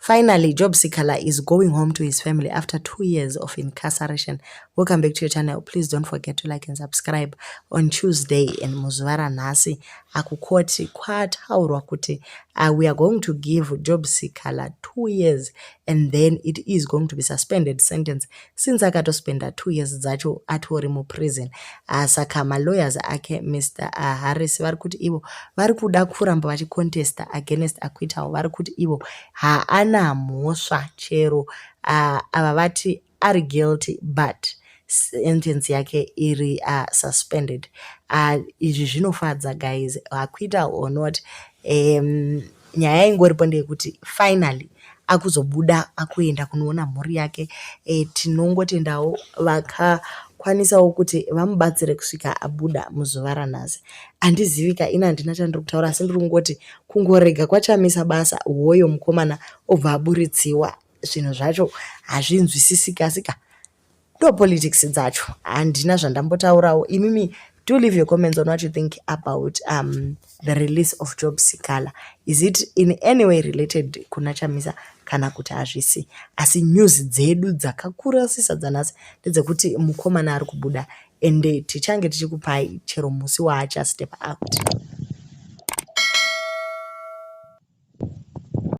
Finally, Job Sikhala is going home to his family after 2 years of incarceration. Welcome back to your channel. Please don't forget to like and subscribe. On Tuesday and muzuva ranhasi akukoti kwataurwa kuti we are going to give Job Sikhala 2 years and then it is going to be suspended sentence since akatospenda 2 years dzacho atori muprison. Saka malawyers ake, Mr Harris, vari kuti ivo vari kuda kuramba vachicontesta against acquittal. Vari kuti ivo haana mhosva chero ava vati ari guilty, but sentence yake iri suspended. Izvi zvinofadza, guys. Acquittal or not, nyaya ingoripo ndeyekuti finally akuzobuda akuenda kunoona mhuri yake. Tinongotendawo vakakwanisawo kuti vamubatsire kusvika abuda muzuva ranhasi. Handizivi ka, ini handina chandiri kutaura, asi ndiri kungoti kungorega kwaChamisa basa, hoyo mukomana obva aburitsiwa. Zvinhu zvacho hazvinzwisisiki, asika ndo politics dzacho. Handina zvandambotaurawo. Imimi, do leave your comments on what you think about the release of Job Sikhala. Is it in any way related kuna Chamisa kana kuti hazvisi? Asi news dzedu dzakakurasisa dzanhasi ndedzekuti mukomana ari kubuda, ende tichange tichikupai chero musi waachastep out.